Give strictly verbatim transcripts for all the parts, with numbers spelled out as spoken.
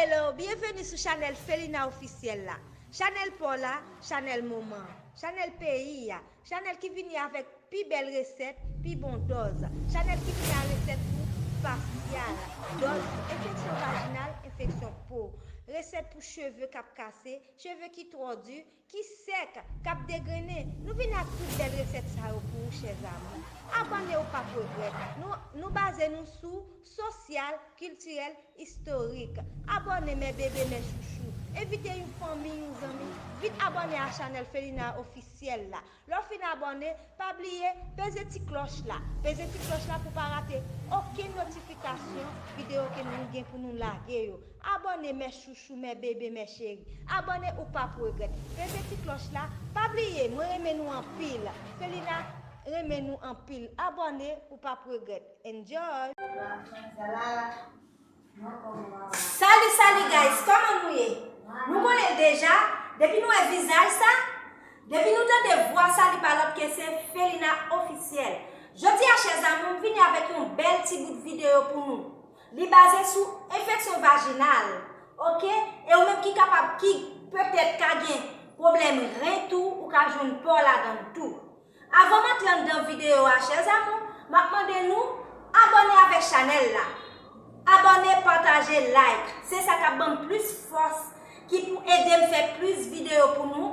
Hello, byenveni sou chanèl Felina Ofisyèl la. Chanèl pa w la, chanèl moman, chanèl peyi a, chanèl ki vini avèk pi bèl resèt, pi bon dòz, chanèl ki vini ak resèt pou fasyal, dòz pou enfeksyon vajinal, enfeksyon po, resèt pou cheve k ap kase, cheve ki twò di, ki sèk, k ap degrennen. Nou vini ak tout bèl resèt sa yo pou ou, chè zamou. Abòne, ou p ap regrèt. Nou, nou baze nou sou sosyal, kiltirèl, istorik. Abòne, mè bebe, mè chouchou. Envite yon fanmi, yon zanmi. Vin abòne a chanèl Felina Ofisyèl la. Lè w fin abòne, pa bliye peze ti klòch la. Peze ti klòch la pou w pa rate okenn notifikasyon videyo ke nou gen pou nou lage yo. Abòne, mè chouchou, mè bebe, mè cheri. Abòne, ou p ap regrèt. Peze ti klòch la. Pa bliye, mwen renmen nou anpil. Felina renmen nou anpil. Abòne, ou p ap regrèt. Enjoy! Salut, salut guys, kòman nou ye? Nou konnen l deja, depi nou wè vizaj sa, depi nou tande vwa sa, li pa lòt ke se Felina Ofisyèl. Jodi a, chè zamou, m vini avèk yon bèl ti bout videyo pou nou. Li baze sou enfeksyon vajinal, oke? E ou menm ki kapab, ki petèt ka gen pwoblèm ren tou, ou ka jwenn pa w ladan l tou. Avan m antre anndan videyo a, chè zamou, m ap mande nou abòne avèk chanèl la. Abòne, pataje, like. Se sa k ap ban m plis fòs, ki pou ede m fè plis videyo pou nou.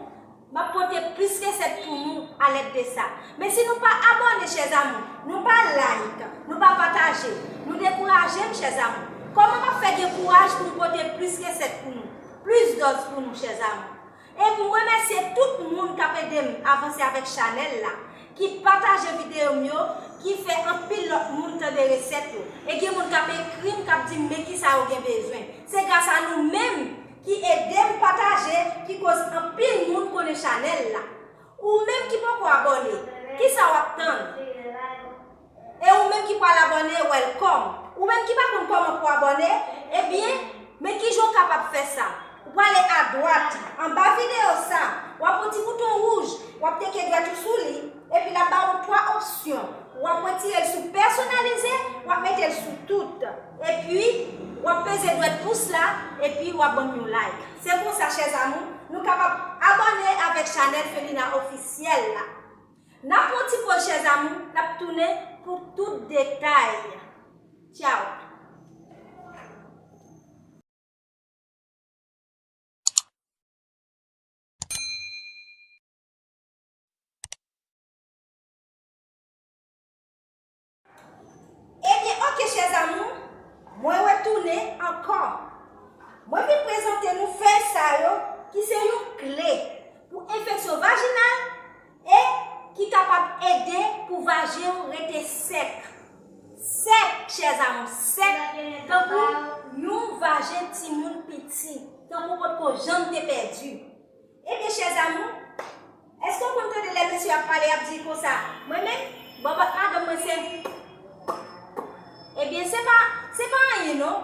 M ap pote plis resèt pou nou alèd de sa. Men si nou pa abòne, chè zamou, nou pa like, nou pa pataje, nou dekouraje m, chè zamou. Kòman m ap fè gen kouraj pou m pote plis resèt pou nou, plis dòz pou nou, chè zamou? E pou m remèsye tout moun k ap ede m avanse avèk chanèl la, ki pataje videyo m yo, ki fè anpil lòt moun tande resèt yo. E gen moun k ap ekri m, k ap di m men kisa yo gen bezwen. Se gras a nou menm ki ede m pataje, ki koz anpil moun konnen chanèl la. Ou menm ki poko abòne, kisa w ap tann? E ou menm ki pral abòne, welcome. Ou menm ki pa konn kòman pou abòne, ebyen, men kijan w kapab fè sa. Ou prale adwat, anba videyo sa, w ap wè yon ti bouton wouj, w ap teke dwèt ou sou li, epi l ap ba ou twa opsyon. W ap retire l sou pèsonalize, w ap mete l sou tout. Epi, w ap peze dwèt pous la, epi w ap ban m yon like. Se konsa, chè zamou, nou kapab abòne avèk chanèl Felina Ofisyèl la. N ap pran yon ti poz, chè zamou, n ap tounen pou tout detay. Tchaw! Ebyen, oke, chè zamou, mwen retounen ankò. Mwen vin prezante nou fèy sa yo ki se yon kle pou enfeksyon vajinal e ki kapab ede pou vajen w rete sèk. Sèk, chè zamou, sèk, tankou yon vajen timoun piti, tankou potko janm te pèdi. Ebyen, chè zamou, èske w konn tande lè mesye ap pale, ap di konsa, mwen menm, bòbòt madanm mwen se. Ebyen, se pa, se pa anyen non.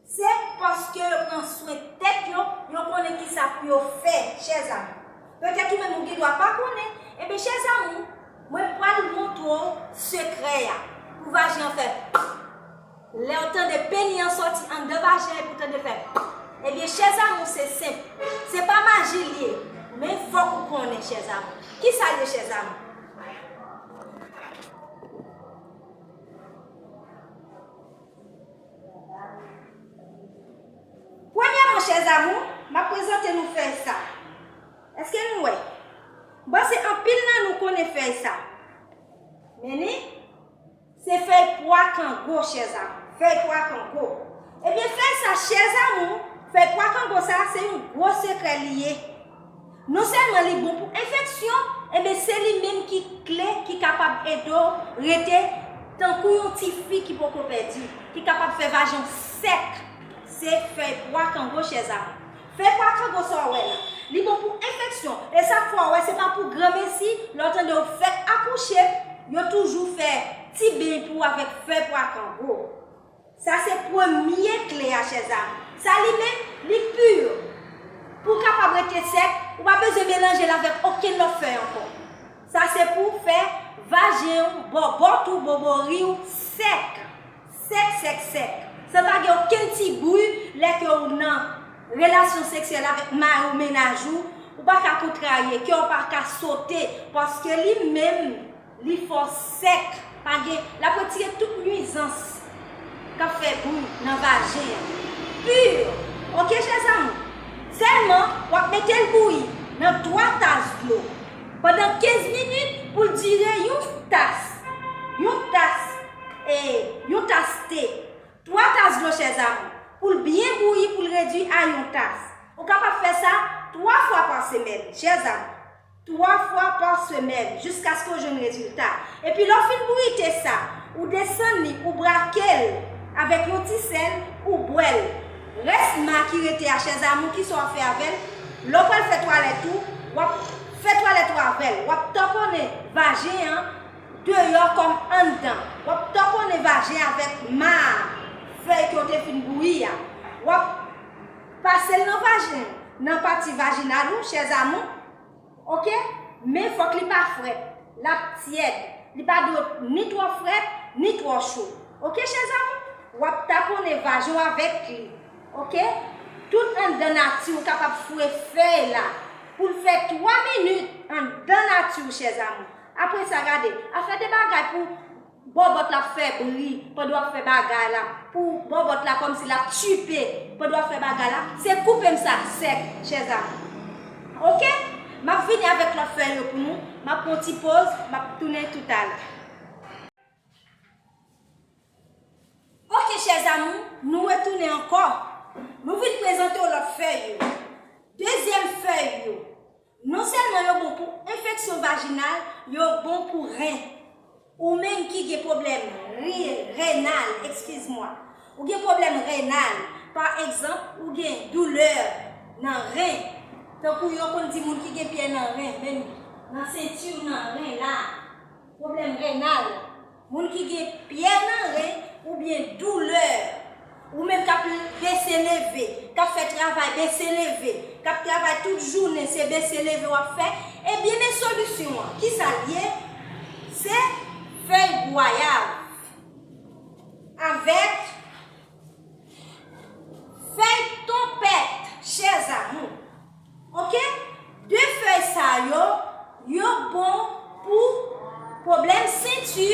Se paske yo pran swen tèt yo, yo konnen kisa pou yo fè, chè zamou. Petèt ou menm ou gen dwa pa konnen. Ebyen, chè zamou, mwen pral montre w sekrè a pou vajen an fè. Lè w tande peni an sòti anndan vajen epi w tande fè. Ebyen, chè zamou, se senp. Se pa maji l ye, men fòk ou konnen, chè zamou. Kisa l ye, chè zamou? Premyèman, chè zamou, m ap prezante nou fèy sa. Èske nou wè? M panse anpil nan nou konnen fèy sa. Men li, se fèy pwa kango, chè zamou. Fèy pwa kango. Ebyen, fèy sa, chè zamou, fèy pwa kango sa, se yon gwo sekrè li ye. Non sèlman li bon pou enfeksyon, ebyen, se li menm ki kle ki kapab ede w rete tankou yon ti fi ki poko pèdi, ki kapab fè vajen w sèk. Se fèy pwa kango, chè zamou. Fèy pwa kango sa w wè la, li bon pou enfeksyon. E sa k fè w wè se pa pou granmesi, lè w tande yo fèk akouche, yo toujou fè ti beny pou w avèk fèy pwa kango. Sa se premye kle a, chè zamou. Sa li menm, li pi. Pou w kapab rete sèk, ou pa bezwen melanje l avèk okenn lòt fèy ankò. Sa se pou w fè vajen w, bòbòt ou, bobori w sèk. Sèk, sèk, sèk. San pa gen okenn ti bri, Lè ke ou nan relasyon seksyèl avèk mari ou, mennaj ou, ou pa ka kontrarye, kè w pa ka sote, paske li menm, li fè w sèk, pa gen, l ap retire tout nwizans k ap fè bri nan vajen an. Pur, oke, chèzami? Sèlman, w ap mete l bouyi nan twa tas dlo pandan kenz minit pou l dire yon tas, yon tas, e, yon tas te. Twa tas dlo, chèzami, pou l byen bouyi, pou l redui a yon tas. Ou kapab fè sa twa fwa pa semèn, chèzami. Twa fwa pa semèn, jiskaske w jwenn rezilta. Epi lè w fin bouyi te sa, ou desann li, ou brake l avèk yon ti sèl, ou bwè l. Rès ma ki rete a, chèzami, kisa w ap fè avè l? Lè w pral fè twalèt ou, w ap fè twalèt ou avè l. W ap tanponnen vajen an, deyò kòm anndan. W ap tanponnen vajen avèk ma a, fèy ke w te fin bouyi a. W ap pase l nan vajen, nan pati vajinal ou, chèzami. Oke? Men fòk li pa frèt. L ap tyèd. Li pa dwe ni twò frèt, ni twò cho. Oke, chèzami? W ap taponnen vajen w avèk li. Oke? Tout anndan nati w kapab fouye fèy la pou l fè twa minit anndan nati w, chèzami. Apre sa, gade, afè de bagay pou bòbòt la ap fè bri pandan w ap fè bagay la, pou bòbòt la kòmsi l ap tchipe pandan w ap fè bagay la, se koupe m sa sèk, chèzami. Oke? M ap vini avèk lòt fèy yo pou nou. M ap pran yon ti poz, m ap tounen toutalè. Oke, chèzami, nou retounen ankò. Nou vin prezante w lòt fèy yo. Dezyèm fèy yo. Non sèlman yo bon pou enfeksyon vajinal, yo bon pou ren. Ou menm ki gen pwoblèm re-, renal, excuse-moi. Ou gen pwoblèm renal, pa egzanp, ou gen doulè nan ren. Tankou yo konn di moun ki gen pyè nan ren, menm nan senti nan ren la. Pwoblèm renal. Moun ki gen pyè nan ren oubyen doulè, ou menm k ap bese leve, k ap fè travay bese leve, k ap travay tout jounen, se bese leve w ap fè, ebyen men solisyon an. Kisa l ye? Se fèy gwayav avèk fèy tonpèt, chèzami. Oke? De fèy sa yo, yo bon pou pwoblèm senti,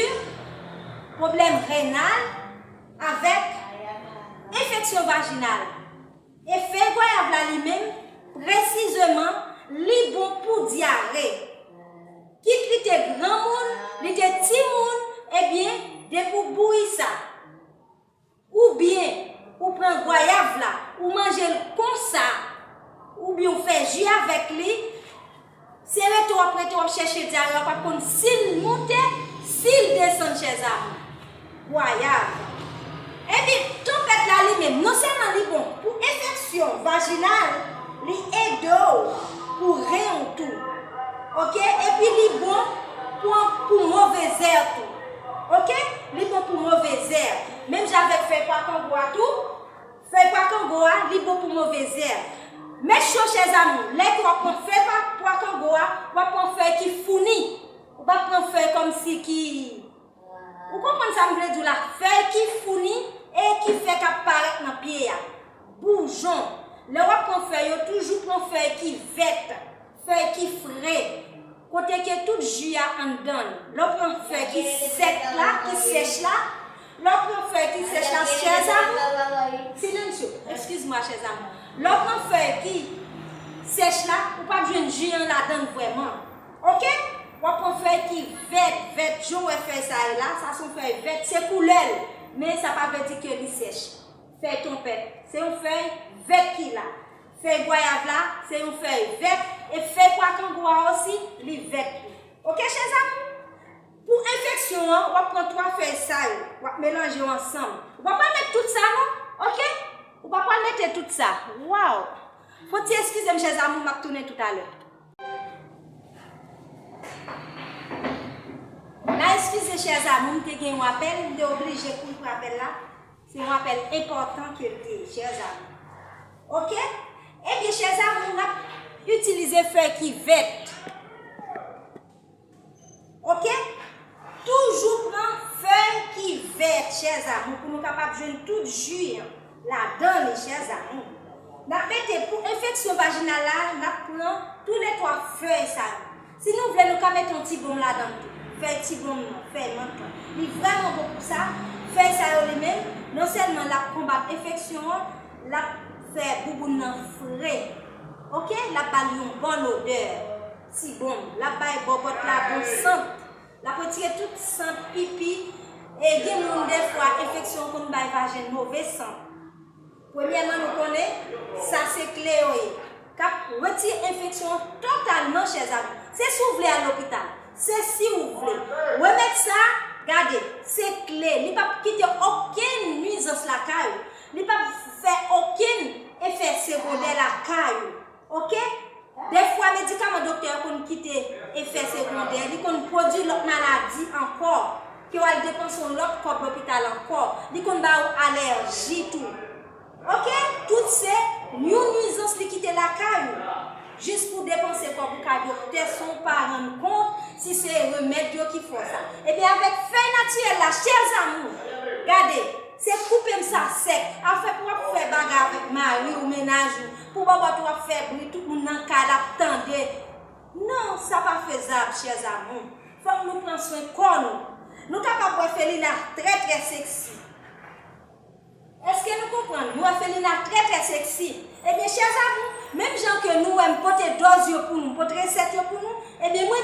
pwoblèm renal, avèk enfeksyon vajinal. E fèy gwayav la li menm, presizeman, li bon pou dyare. Kit li te granmoun, li te timoun, ebyen, depi w bouyi sa, oubyen ou pran gwayav la, ou manje l konsa, oubyen ou fè ji avèk li, se rete w ap rete w ap chèche dyare, w p ap konn si l moute, si l desann, chèzami. Gwayav. Ebyen, tonpèt la li menm, non sèlman li bon pou enfeksyon vajinal, li ede w pou ren w tou. Oke? Epi li bon pou, pou move zè tou. Oke? Li bon pou move zè. Menm jan avèk fèy pwa kango a tou. Fèy pwa kango a, li bon pou move zè. Men cho, chèzami, lè ke w ap pran fèy pwa, pwa kango a, w ap pran fèy ki founi. Ou pa pran fèy kòmsi ki, ou konprann sa m vle di w la? Fèy ki founi e ki fèk ap parèt nan pye a. Boujon. Lè w ap pran fèy yo, toujou pran fèy ki vèt, fèy ki fre, kote ke tout ji a anndan l. Lè w pran fèy ki sèk la, ki sèch la, lè w pran fèy ki sèch la, chèzami, silencio, excuse-moi, chèzami. Lè w pran fèy ki sèch la, ou p ap jwenn ji an ladan l vrèman. Oke? W ap pran fèy ki vèt, vèt, jan w wè fèy sa ye la, sa se yon fèy vèt, se koulè l, men sa pa vle di ke li sèch. Fèy tonpèt, se yon fèy vèt ki la. Fèy gwayav la, se yon fèy vèt, e fèy pwa kango a osi, li vèt tou. Oke, chèzami? Pou enfeksyon an, w ap pran twa fèy sa yo, w ap melanje yo ansanm. Ou pa pral met tout sa non, oke? Ou pa pral mete tout sa. Waw! Fò ti eskize m, chèzami, m ap tounen toutalè. N a eskize, chèzami, m te gen yon apèl, m te oblije kouri pou apèl la. Se yon apèl enpòtan ke l te ye, chèzami. Oke? Ebyen, chèzami, n ap itilize fèy ki vèt. Oke? Toujou pran fèy ki vèt, chèzami, pou nou kapab jwenn tout ji an. Ladan li, chè zanmi. N ap mete pou enfeksyon vajinal la, n ap pran toulètwa fèy sa yo. Si nou vle, nou ka mete yon ti bonm ladan l tou. Fèy ti bonm nan, fèy mant lan. Li vrèman bon pou sa. Fèy sa yo li menm, non sèlman l ap konbat enfeksyon an, l ap fè bouboun nan fre. Oke? L ap ba l yon bòn odè. Ti bonm. L ap bay bòbòt la bon sant. L ap retire tout sant, pipi. E gen moun, dèfwa, enfeksyon konn bay vajen move sant. Premyèman, nou konnen, sa se kle yo ye. K ap retire enfeksyon an totalman, chè zanmi. Se si w vle al lopital. Se si w vle. Remèd sa, gade, se kle. Li p ap kite okenn nwizans lakay ou. Li p ap fè okenn efè segondè lakay ou. Oke? Dèfwa, medikaman doktè yo konn kite efè segondè, li konn pwodui lòt maladi ankò, ke w al depanse yon lòt kòb lopital ankò, li konn ba ou alèji tou. Oke? Tout se yon nwizans li kite lakay ou. Jis pou depanse kòb ou ka doktè san w pa rann kont si se remèd yo ki fè w sa. Ebyen, avèk fèy natirèl la, chè zanmi, gade, se koupe m sa sèk. Afè pou w ap fè bagay avèk mari w, mennaj ou, pou bòbòt ou ap fè bri, tout moun nan kay la ap tande. Non, sa pa fezab, chè zanmi. Fòk nou pran swen kò nou. Nou kapab wè Felina trè, trè seksi. Èske nou konprann? Nou wè Felina trè, trè seksi. Ebyen, chè zanmi, menm jan ke nou wè m pote dòz yo pou nou, m pote resèt yo pou nou, ebyen, mwen